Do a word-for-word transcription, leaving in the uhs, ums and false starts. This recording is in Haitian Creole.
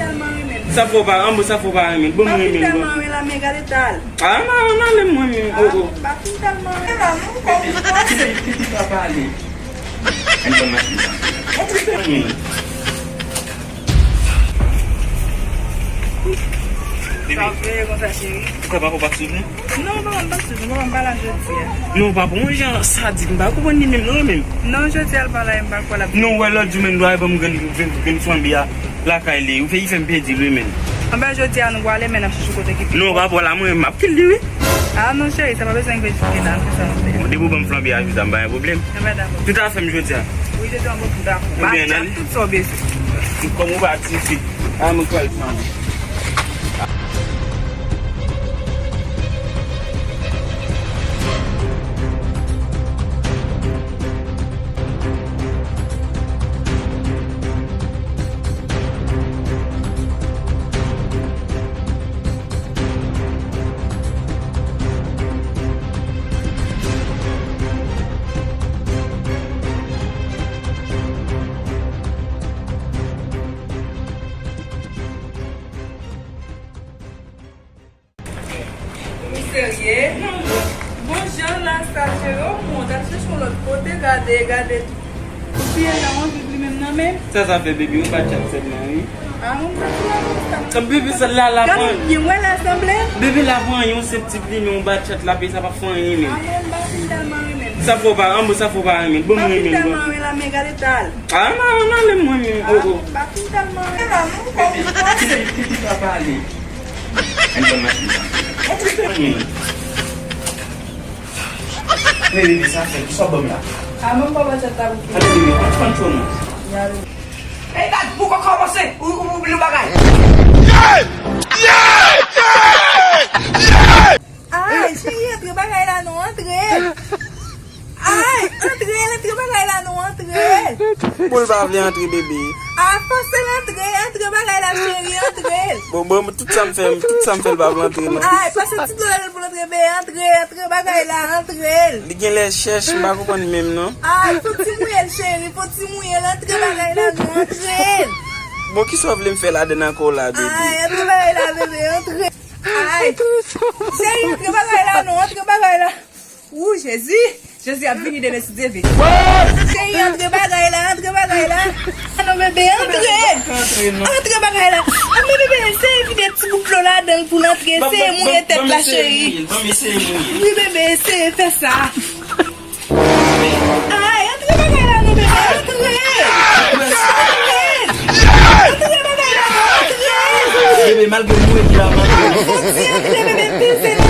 Tèlman renmen. Sa fò pa, an bon, sa fò pa renmen. Bon, mwen renmen. Tèlman renmen la, men gade tal. Ah, non, non, non, lè mwen menm. Oh, oh. M pa fin tèlman renmen la, non, kòm ou panse. Ki, ki, ki pa pale. Ann fè mache sa. Bebe. Sa fè konsa, cheri. Ou kwè papa w pa t swiv nou? Non, papa m pa t swiv nou, papa m pa la jodi a. Non, papa, yon jan sadik, m pa konprann li menm, non, menm. Non, jodi a l pa la, m pa kwè l ap. Non, wè lòt jou menm, dwa ban m grenn, grenn, grenn flanbe a lakay li. Ou fè, li fè m pèdi l, wi, menm. Anben, jodi a nou prale, men n ap chèche kote ki pi. Non, papa w la, mwen, m ap kite li, wi. Ah, non, cheri, sa pa bezwen vin jodi la, se sa nou fè. Bon, depi w ban m flanbe a, jodi a, m pa gen pwoblèm. Anben, dakò. Tout afè m jodi a. Wi, jodi a, mwen tout dakò. Ou byen, Mati, ale? Tout sa w bezwen. Kòm ou pa ti fi. Ah, mwen kwè l flanbe. Ou serye? Bon jan la sa, cheri, o mwen t ap chèche yon lòt kote, gade, gade. Ou siye nan yon viv li menm nan men. Sa sa fè, baby, yon batchat sèlman, wi. Ah, mwen pa sou la konsa. Baby, sa la, la pran. Gade byen, wè la sanble. Baby, la pran yon senp ti plimen, yon batchat la, pe sa pa fè anyen menm. Ah, mwen pa fin tèlman renmen. Sa fò pa, an bon, sa fò pa renmen. Bon, mwen renmen. Pa fin tèlman renmen la, men gade tal. Ah, non, non, lè mwen menm. Oh, oh. Ah, mwen pa fin tèlman renmen la, non, kòm ou panse. Ki, ki, ki pa pale. Ann fè mache sa. Men bebe, sa fè, kisa w ban m la? A, menm pa pati ta pou. Ann bebe, ann fè n cho non. Ey, gad, pou kò kòmanse, ou, ou, ou bliye bagay. Ay, cheri, antre bagay la non, antre. Ay, antre, antre bagay la non, antre. Bon, l pa vle antre, bebe. A, fòse l antre, antre bagay la, cheri, antre. Bon, bon, tout sa m fè, tout sa m fè, l pa vle antre, non. Ay, pase ti dlo nan men l pou l antre, bebe, antre, antre bagay la, antre. Li genlè chèch, m pa konprann menm, non. Ay, fò ti mouye l, cheri, fò ti mouye l, antre bagay la non, antre. Bon, kisa w vle m fè ladann ankò la, bebe? Ay, antre bagay la, bebe, antre. Ay, cheri, antre bagay la non, antre bagay la. Ou, Jezi! Jezi ap vini demen si Dye vle. Cheri, antre bagay la, antre bagay la. A non, bebe, antre! Antre bagay la. A, men bebe, eseye vide ti bout dlo ladan l pou l antre. Eseye mouye tèt la, cheri. Wi, bebe, eseye fè sa. Ay, antre bagay la non, bebe, antre! Antre! Antre bagay la non, antre! Bebe, malgre nou ede la, antre. Fò ti antre, bebe, peze.